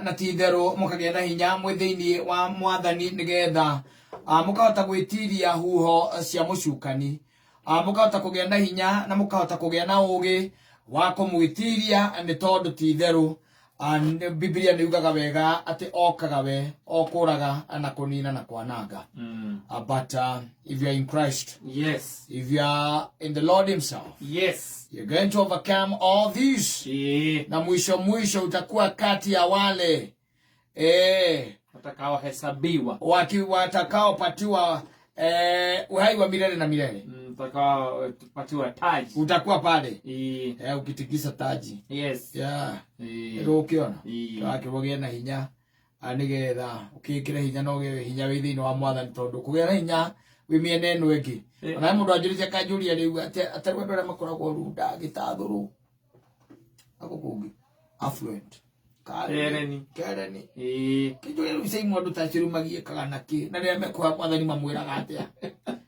Na ti itherũ mũkagĩa na hinya mwĩ thĩinĩ wa Mwathani, nĩgetha mũkahota gwĩtiria huho cia mũcukani. Mũkahota kũgĩa na hinya na mũkahota kũgĩa na ũũgĩ wa kũmwĩtiria, nĩ tondũ ti itherũ Bibilia nĩ yugaga wega atĩ okaga we o kũraga na kũnina na kwananga. But if you are in Christ, if you are in the Lord himself, you're going to overcome all these. Na mwisho mwisho utakuwa kati ya wale watakaohesabiwa, watakaopatiwa uhai wa milele na milele. Watakaopatiwa taji. Utakuwa pale. Ukitikisa taji. Rĩu ũkĩona? Ũrakĩgĩa na hinya, nĩgetha ũkĩkĩre hinya na ũgĩe hinya wĩ thĩinĩ wa Mwathani, tondũ kũgĩa na hinya wĩ mĩena ĩno ĩngĩ. Ona he mũndũ anjũrĩtie akanjũria rĩu atĩ rĩu andũ arĩa makoragwo Runda, Gĩtathũrũ, na gũkũ kũngĩ, affluent. Kereni. Kereni. Kĩnjũria rĩu ica imwe andũ ta acio rĩu magiĩkaga na kĩ? Na rĩrĩa mekũhoya Mwathani mamwĩraga atĩa?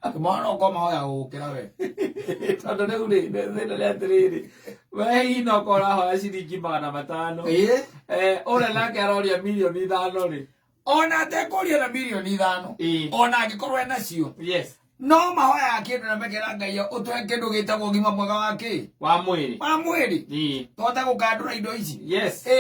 Kĩmwana no ũkorwo mahoyaga gũgũkĩra we. Tondũ rĩu rĩ, thĩna nĩ atĩrĩrĩ, we hihi no ũkorwo ũrahoya ciringi 500. Ũrĩa nake aroria 5 mirioni rĩ. Ona atekũria na 5 mirioni. Ona angĩkorwo ena cio. No mahoyaga kĩndũ na mekera Ngai ũtũhe kĩndũ gĩtagwo ũgima mwega wa kĩ? Wa mwĩrĩ. Wa mwĩrĩ. Tũhote gũkandũra indo ici.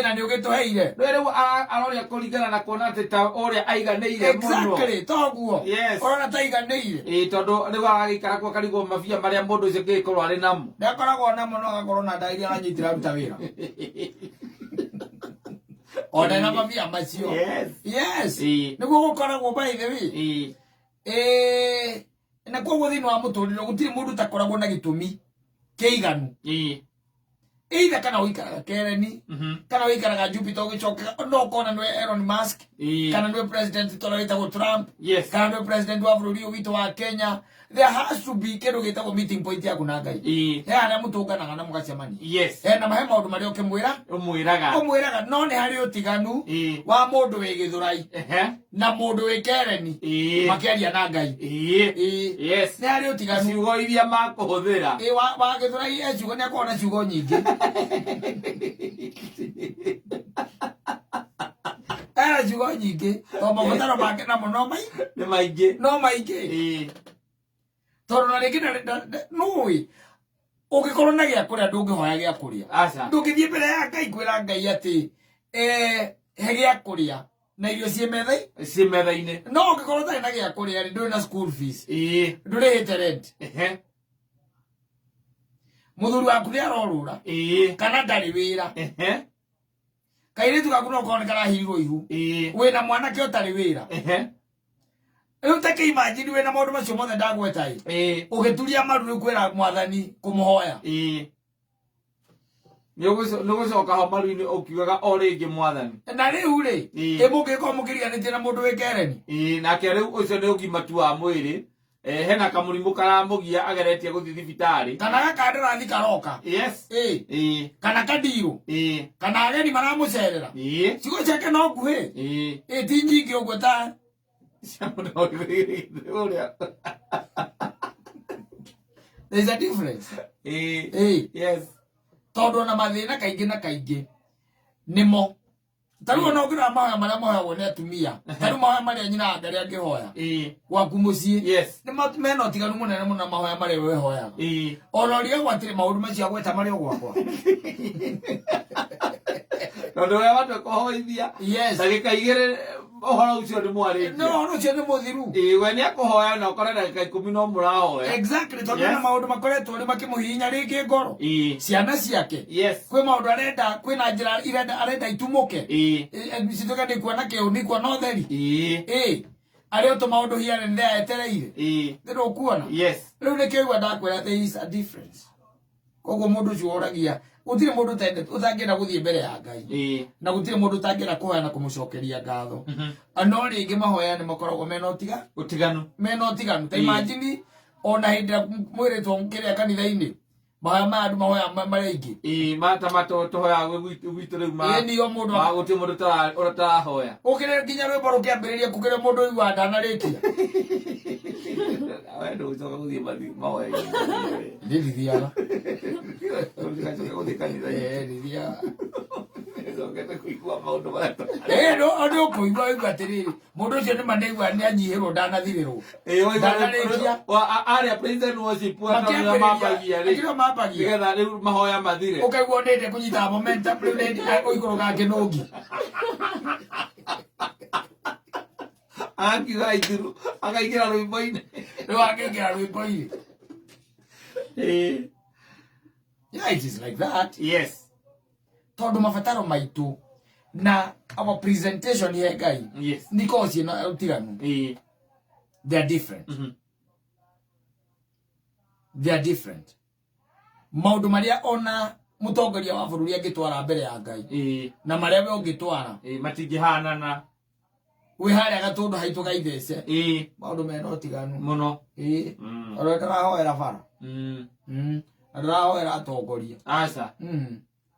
Na nĩ ũgĩtũheire. Rĩu rĩu aroria kũringana na kuona atĩ ta ũrĩa aiganĩire mũno. Exactly, toguo. Ũrona ta aiganĩire. Tondũ rĩu aragĩikara kuo akarigwo mabia marĩa mũndũ ũcio angĩgĩkorwo arĩ namo. Ndakoragwo namo no agakorwo na ndawa iria aranyitĩra aruta wĩra. Ona na mabia macio. Yes. Nĩguo gũkoragwo, by the way. Na koguo thĩinĩ wa mũtũrĩre gũtirĩ mũndũ ũtakoragwo na gĩtũmi kĩiganu. Either kana ũikaraga Kereni, kana ũikaraga Jupiter ũgĩcokaga no ũkona nĩwe Elon Musk, kana nĩwe president tondũ wĩtagwo Trump, kana nĩwe president wa bũrũri ũyũ witũ wa Kenya. There has to be kĩndũ gĩtagwo meeting point yaku na Ngai. He harĩa mũtũnganaga na mũgacemania. Na he maũndũ marĩa ũkĩmwĩra, Ũmwĩraga. Ũmwĩraga, no nĩ harĩ ũtiganu wa mũndũ wĩ Gĩthũrai na mũndũ wĩ Kereni makĩaria na Ngai. Nĩ harĩ ũtiganu. Ciugo iria makũhũthĩra. Wa Gĩthũrai e ciugo, nĩ akoragwo na ciugo nyingĩ. Ena ciugo nyingĩ tondũ mabataro make namo no mai Nĩ maingĩ. No maingĩ. Tondũ na rĩngĩ nũĩ ũngĩkorwo na gĩa kũrĩa, ndũngĩhoya gĩa kũrĩa. Aca. Ndũngĩthiĩ mbere ya Ngai kwĩra Ngai atĩ he gĩa kũrĩa na irio ciĩ metha Ciĩ metha-inĩ. No ũngĩkorwo ũtarĩ na gĩa kũrĩa rĩ, ndũrĩ na school fees, ndũrĩhĩte rent, mũthuri waku nĩ arorũra kana ndarĩ wĩra, kairĩtu gaku no korwo nĩ karahirirwo ihu, wĩna mwanake ũtarĩ wĩra. Rĩu ta kĩimagine wĩna maũndũ macio mothe ndagweta ĩ, ũgĩturia maru rĩu kwĩra Mwathani kũmũhoya. Nĩ ũgũcoka ho maru-inĩ ũkiugaga o rĩngĩ, Mwathani. Na rĩu rĩ, ĩ mũngĩkorwo mũkĩriganĩtie na mũndũ wĩ Kereni? Nake rĩu ũcio nĩ ũgima tu wa mwĩrĩ. Hena kamũrimũ karamũgia ageretie gũthiĩ thibitarĩ. Kana gakandarathi karoka. Kana kadirũ, kana ageni maramũcerera. Ciugo ciake no nguhĩ. Ĩ, ti nyingĩ ũguo ta Cia mũndũ ũrĩa. There is a difference. Tondũ ona mathĩna kaingĩ na kaingĩ nĩmo ta rĩu ona ũngĩrora mahoya marĩa mahoyagwo nĩ atumia, ta rĩu mahoya marĩa nyina wa Ngarĩ angĩhoya gwaku mũciĩ, nĩ mena ũtiganu mũnene mũno na mahoya marĩa we hoyaga. Ona ũrigagwo atĩrĩ, maũndũ macio agweta marĩ o gwakwa? Tondũ we watua kũhoithia ndagĩka 2, ũhoro ũcio nĩ mwarĩkia. No ũhoro ũcio nĩ mũthiru. We nĩ akũhoya na ũkore ndagĩka 10 no mũrahoya. Exactly, tondũ na maũndũ makoretwo rĩ makĩmũhihinya rĩngĩ ngoro, ciana ciake, kwĩ maũndũ arenda, kwĩna njĩra irenda arenda itumũke, cituĩke nĩ kuona kĩũ, nĩ kuona ũtheri. Ĩ arĩ o tũmaũndũ here and there etereire. Nĩ ndũkuona? Yes. Rĩu nĩkĩo igua ndakwĩra there is a difference. Koguo mũndũ ũcio woragia, gũtirĩ mũndũ ũtangĩenda gũthiĩ mbere ya Ngai, na gũtirĩ mũndũ ũtangĩenda kũhoya na kũmũcokeria ngatho. No rĩngĩ mahoya nĩ makoragwo mena ũtiga Ũtiganu. Mena ũtiganu. Ta imagine ona hĩndĩ ĩrĩa mwĩrĩtwo kĩrĩa kanitha-inĩ, mahoya maya andũ mahoya marĩa aingĩ. Mata matũ tũhoyaga gwĩ gwitũ rĩu ma Ĩĩ, nĩo mũndũ ma gũtirĩ mũndũ ũtarahoya. Ũkĩrĩ nginya rwĩmbo rũkĩambĩrĩria kũkĩrĩ mũndũ ũigua ndanarĩkia. We ndũgũcoka gũthiĩ mahoya-inĩ. Niĩ ndithiaga. Ndũgũcoka gũthiĩ kanitha-inĩ. Ĩĩ, ndithiaga. Nĩcokete kũigua maũndũ marĩa Ĩ, nĩ ũkũigua ũigua atĩrĩrĩ, mũndũ ũcio nĩma nĩaigua nĩanyihĩrwo ndanathirĩrwo. Ndanarĩkia. Arĩa president worship arĩa mambagia rĩ, Akĩrĩa mambagia. Nĩgetha rĩu mahoya mathire. Ũkaigua ndĩte kũnyita momentum rĩu nĩ ũikũrũkaga kĩnũngi. Agakiuga ithiru akaingĩra rwĩmbo-inĩ. Rĩu akĩingĩra rwĩmbo-inĩ. Ĩĩ. Yeah, it is like that. Yes. Tondũ mabataro maitũ na our presentation he Ngai Yes. nikoragwo ciĩna ũtiganu. Ĩĩ. They are different. They are different. Maũndũ marĩa ona mũtongoria wa bũrũri angĩtwara mbere ya Ngai Ĩĩ. na marĩa we ũngĩtwara Ĩĩ, matingĩhanana. Wĩ harĩa gatũndũ haitũ gaithece. Ĩĩ. Maũndũ mena ũtiganu. Mũno. Ĩĩ. Ona ndĩrahoera bara. Na ndĩrahoera atongoria. Aca.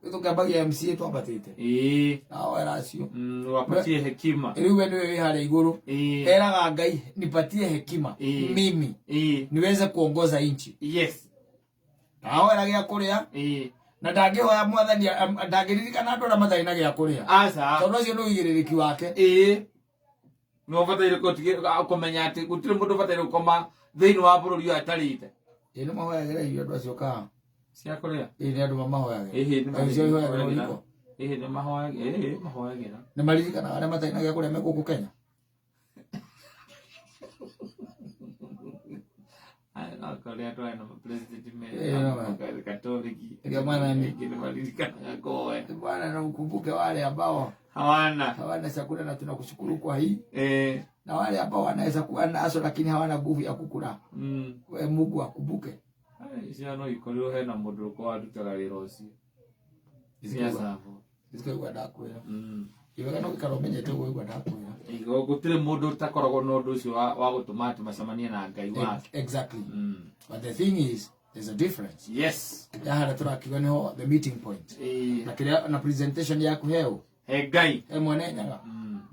Rĩu tũkĩambagia MCA twambatĩte. Ĩĩ. Ndahoera acio. Wapatie hekima. Rĩu we nĩwe wĩ harĩa igũrũ. Ĩĩ. Eraga Ngai nipatie hekima Ĩĩ. mimi Ĩĩ. niweze kuongoza nchi. Yes. Ndahoera gĩa kũrĩa Ĩĩ. Na ndangĩhoya mwathani ndangĩririkana andũ arĩa matarĩ na gĩa kũrĩa. Aca. Tondũ ũcio nĩ ũigĩrĩrĩki wake. Ĩĩ. Nĩ ũbataire kũmenya atĩ gũtirĩ mũndũ ũbataire gũkoma thĩinĩ wa bũrũri ũyũ atarĩte. Ĩĩ, nĩ mahoyagĩra irio andũ acio kaa? Cia kũrĩa. Ĩĩ, nĩ andũ mamahoyagĩra. Ĩhĩ, nĩ Acio ihoyagĩrwo mahoyagĩra. riko. Ĩhĩ, nĩ mahoyagĩra. Ĩhĩ, mahoyagĩra. Nĩ maririkanaga arĩa matarĩ na gĩa kũrĩa me gũkũ Kenya? Akorĩa andũ aya na president me Ĩĩ, no ma. Katoliki. Ndio maana ni- Aingĩ nĩ maririkanaga kũhoya. Bwana, na ukumbuke wale ambao Hawana. hawana chakula na tunakushukuru kwa hii, Eh. na wale ambao wanaweza kuwa nazo lakini hawana nguvu ya kukula, we Mungu akumbuke. Ai, icio no ikorirwo hena mũndũ ũkorwo arutaga wĩra ũcio. Cia savo. Ndikaigua ndakwĩra. Iwega no gĩikara ũmenyete ũguo igua ndakwĩra. Igo gũtirĩ mũndũ ũtakoragwo na ũndũ ũcio wa gũtũma atĩ macemanie na Ngai wake. Exactly. But the thing is, there's a difference. Yes. Ya harĩa tũrakiuga nĩho the meeting point. Ĩĩ. Na kĩrĩa na presentation yaku heo He Ngai. he mwene Nyaga.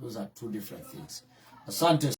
Those are two different things. Asante.